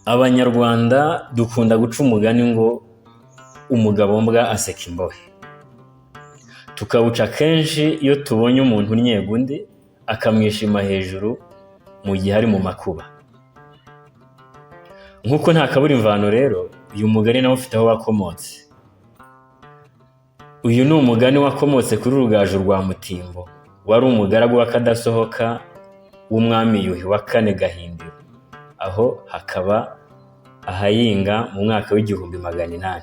Abanyarwanda dukunda guca umugani ngo umugabo mbwa aseka imbohe. Tukawuca kenshi iyo tubonye umuntu unnyega undi akamwishima hejuru mu gihe ari mu makuba. Nk'uko nta kabura imvano rero, uyu mugani nawo ufite aho wakomotse. Uyu ni umugani wakomotse kuri Rugaju rwa Mutimbo, wari umugaragu w'akadasohoka w'umwami Yuhi wa kane Gahindiro. Aho hakaba ahayinga mu mwaka w'1800.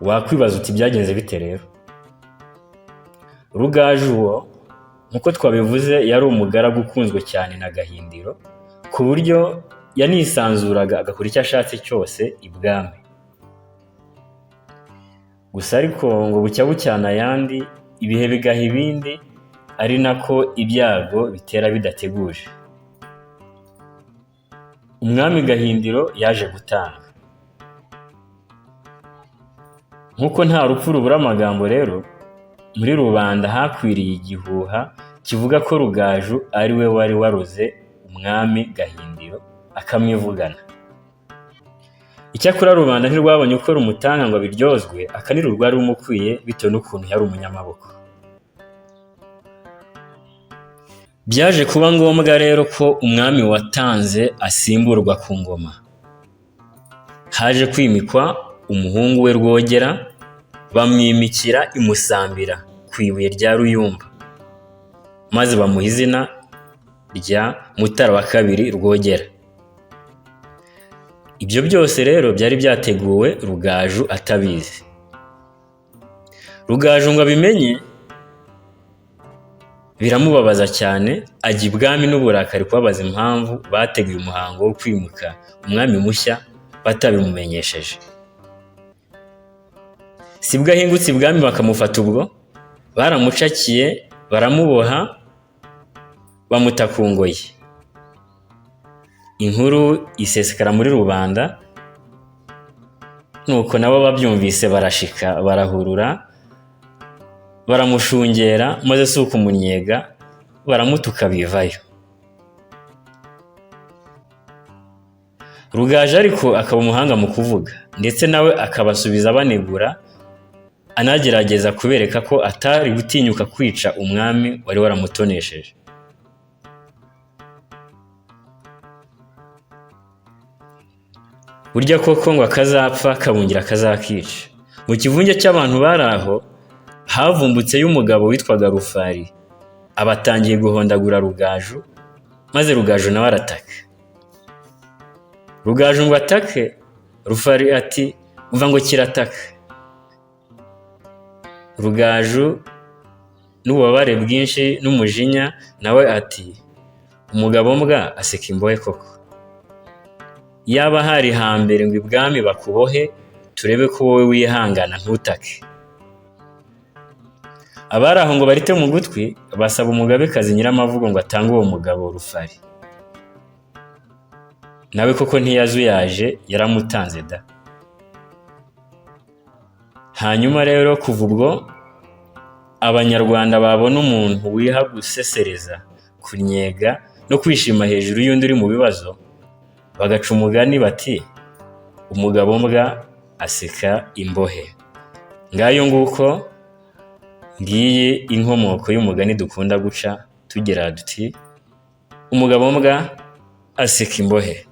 Wakwibaza uti byagenze bite rero? Rugaju uwo nk'uko twabivuze yari umugaragu ukunzwe cyane na Gahindiro, ku buryo yanisanzuraga agakora icyo ashatse cyose ibwami. Gusa ariko ngo bucya bucyana ayandi, ibihe bigaha ibindi, ari nako ibyago bitera bidateguje. Umwami Gahindiro yaje gutanga. Nk'uko nta rupfu rubura amagambo rero, muri rubanda hakwiriye igihuha kivuga ko Rugaju ari we wari waroze umwami Gahindiro akamwivugana. Icyakora rubanda ntirwabonye uko rumutanga ngo abiryozwe, akanira rwari rumukwiye bitewe n'ukuntu yari umunyamaboko. Byaje kuba ngombwa rero ko umwami watanze asimburwa ku ngoma. Haje kwimikwa umuhungu we Rwogera, bamwimikira i Musambira ku ibuye rya Ruyumba, maze bamuha izina rya Mutara wa kabiri Rwogera. Ibyo byose rero byari byateguwe Rugaju atabizi. Rugaju ngo abimenye biramubabaza cyane, ajya ibwami n'uburakari kubabaza impamvu bateguye umuhango wo kwimuka umwami mushya batabimumenyesheje. Sibwo ahingutse ibwami bakamufata ubwo, baramucakiye baramuboha bamuta ku ngoyi. Inkuru isesekara muri rubanda, nuko nabo babyumvise barashika barahurura, baramushungera maze si ukumunnyega baramutuka bivayo. Rugaju ariko akaba umuhanga mu kuvuga, ndetse nawe akabasubiza abanegura, anagerageza kubereka ko atari gutinyuka kwica umwami wari waramutonesheje. Burya koko ngo akazapfa kabungira akazakica. Mu kivunge cy'abantu bari aho, havumbutseyo umugabo witwaga Rufari, aba atangiye guhondagura Rugaju, maze Rugaju nawe arataka. Rugaju ngo atake, Rufari ati umva ngo kirataka. Rugaju n'ububabare bwinshi n'umujinya nawe ati umugabo mbwa aseka imbohe koko. Yaba hari hambere ngo ibwami bakubohe turebe ko wowe wihangana ntutake. Abari aho ngo barite mu gutwi basaba umugabekazi Nyiramavugo ngo atange uwo mugabo Rufari. Nawe koko ntiyazuyaje yaramutanze da. Hanyuma rero kuva ubwo Abanyarwanda babona umuntu wiha gusesereza, kunnyega no kwishima hejuru y'undi uri mu bibazo, bagaca umugani bati umugabo mbwa aseka imbohe. Ngayo nguko, ngiyi inkomoko y'umugani dukunda guca tugira duti umugabo mbwa aseka imbohe.